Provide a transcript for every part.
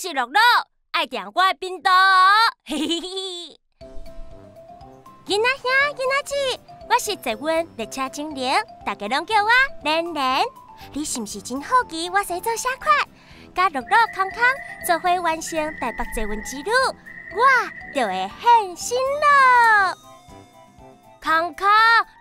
是樂樂，愛訂我的頻道哦。嘿嘿嘿。囡仔兄、囡仔姊，我是捷運列車精靈，大家攏叫我蓮蓮。你是毋是真好奇我駛做啥款？佮樂樂、康康做伙完成台北捷運之旅，我就會現身囉。康康，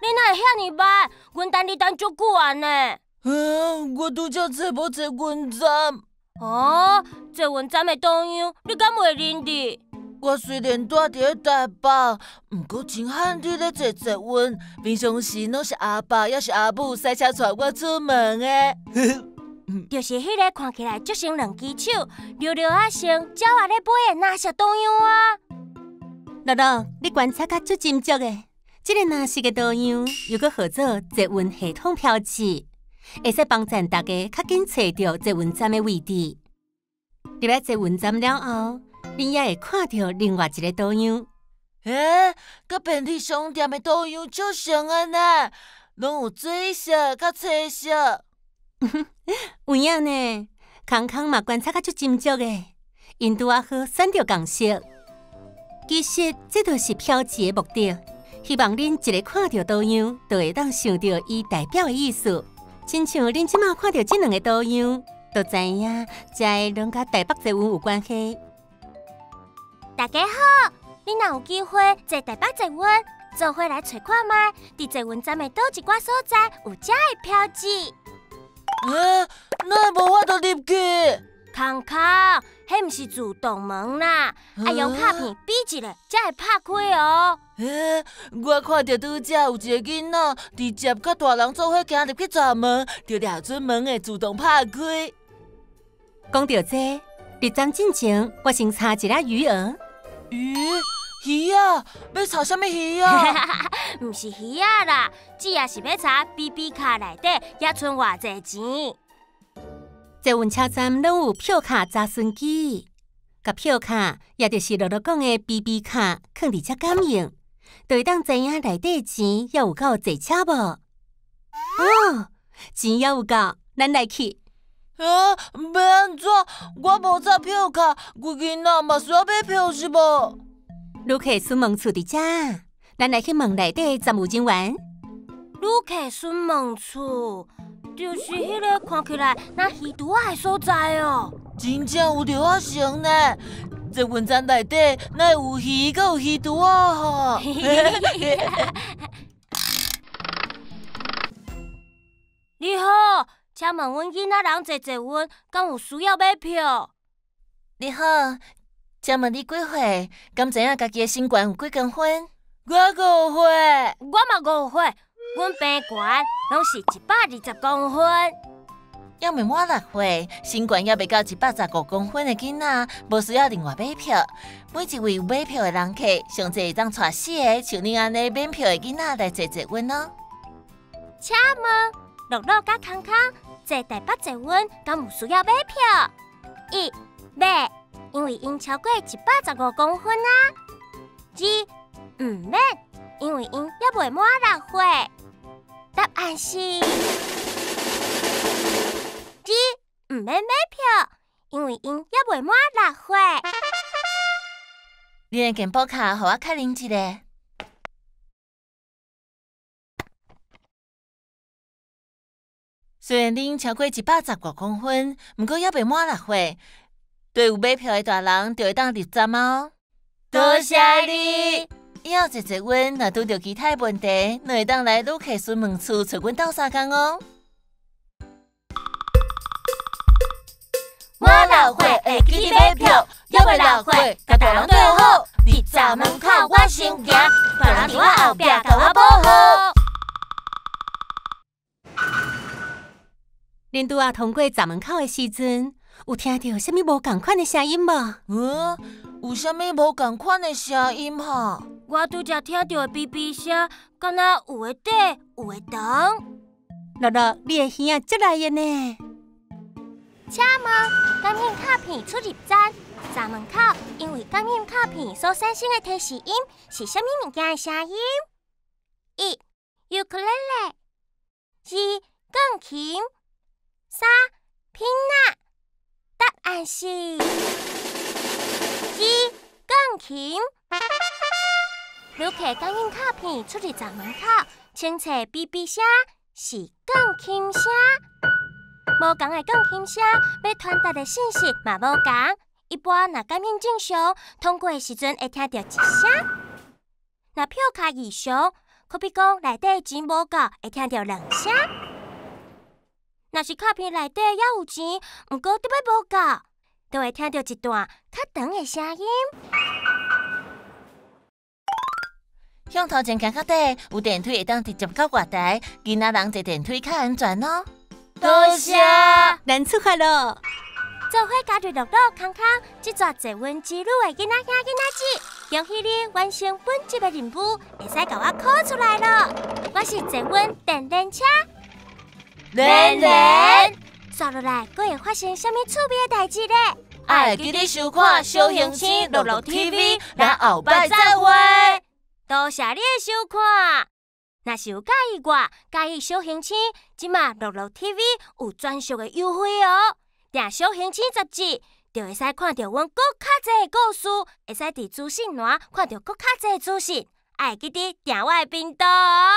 你哪會遐爾慢？阮等你等足久矣呢。嗯，我拄才揣無捷運站。哦，捷運站的導遊，你敢袂認得？我雖然住佇咧台北，毋過真罕佇咧坐捷運。平常時攏是阿爸，抑是阿母駛車帶我出門的。就是彼个看起來足像兩支手，溜溜仔穿鳥仔咧飛的藍色導遊啊！樂樂，你觀察甲足斟酌的，這个藍色的導遊又閣號做捷運系統標誌，會使幫贊大家較緊揣著捷運站的位置。入來捷運站了後，恁也會看著另外一个導遊。欸，佮便利商店的導遊足像的呢，攏有水色佮青色。有影呢，康康嘛觀察甲足斟酌的，𪜶拄仔好選著仝色。其實這就是標誌的目的，希望恁一个看著導遊，就會當想著伊代表的意思。親像恁這馬看著這兩个導遊，就知影這个攏佮台北捷運有關係。大家好，恁若有機會坐台北捷運，做伙來揣看覓，佇捷運站的佗一寡所在有這个標誌。欸，哪會無法度入去？康康，彼毋是自動門啦，愛用卡片嗶一下才會拍開哦。欸，我看著拄才有一个囡仔佇接佮大人做伙行入去閘門，就掠準門會自動拍開。講著這，入站進前，我先查一下餘額。魚？魚仔？欲查啥物魚仔？毋是魚仔啦，主要是欲查 BB 卡內底猶賰偌濟錢。捷運車站攏有票卡查詢機，共票卡，也就是樂樂講的 BB 卡，囥佇遮感應，就會當知影內底錢猶有夠坐車無？哦，錢猶有夠，咱來去。啊，欲按怎？我無插票卡，規囡仔嘛需要買票是無？旅客詢問處佇遮，咱來去問內底站務人員。旅客詢問處，就是彼个看起來若魚櫥仔的所在哦。真正有著仔像呢，捷運站內底哪會有魚，閣有魚櫥仔吼？你好，請問阮囡仔人坐捷運，敢有需要買票？你好，請問你幾歲？敢知影家己的身懸有幾公分？我5歲，我嘛5歲，阮平懸攏是120公分。猶未滿6歲，身懸猶未到115公分的囡仔，無需要另外買票。每一位有買票的人客，上濟會當帶四个像恁按呢免票的囡仔來坐捷運哦。請問樂樂佮康康坐台北捷運，敢有需要買票？一、免，因為𪜶超過115公分啊。二、毋免，因為𪜶猶未滿6歲。答案是二，毋免買票，因為𪜶猶未滿6歲。恁的健保卡，予我確認一下。雖然恁超過115公分，毋過猶未滿6歲，對有買票的大人就會當入站哦。多謝你。以後坐捷運，若拄著其他的問題，攏會當來旅客詢問處揣阮鬥相共哦。滿6歲會記得買票，猶未6歲，共大人對好。入閘門口我先行，大人佇我後壁共我保護。恁拄仔通過閘門口的時陣，有聽著啥物無仝款的聲音無？嗯，有啥物無仝款的聲音哈？我拄才聽著的嗶嗶聲，敢若有的短，有的長。樂樂，你的耳仔足利的呢。請問感應卡片出入站閘門口，因為感應卡片所產生的提示音是啥物物件的聲音？一、尤克里里；二、鋼琴；三、ピナ。答案是 C 鋼琴。旅客感應卡片出入閘門口，清脆嗶嗶聲是鋼琴聲。無仝的鋼琴聲，欲傳達的信息嘛無仝。一般若感應正常，通過的時陣會聽著一聲。若票卡異常，可比講內底錢無夠，會聽著兩聲。若是卡片內底猶有錢，毋過特欲無夠，就會聽著一段較長的聲音。向頭前行較短，有電梯會當直接到月台，囡仔人坐電梯較安全哦。多謝，咱出發囉！做伙加入樂樂康康這逝坐運之旅的囡仔兄囡仔姊，恭喜你完成本集的任務，會使共我 call 出來囉！我是坐運電連車，連連。煞落來，閣會發生啥物趣味的代誌咧？愛記得收看小行星樂樂 TV，咱後擺再會。多謝你的收看。若是有佮意我，佮意小行星，這馬樂樂 TV 有專屬的優惠哦。訂小行星雜誌，就會使看著阮閣較濟的故事，會使佇資訊欄看著閣較濟資訊。愛記得訂我的頻道哦。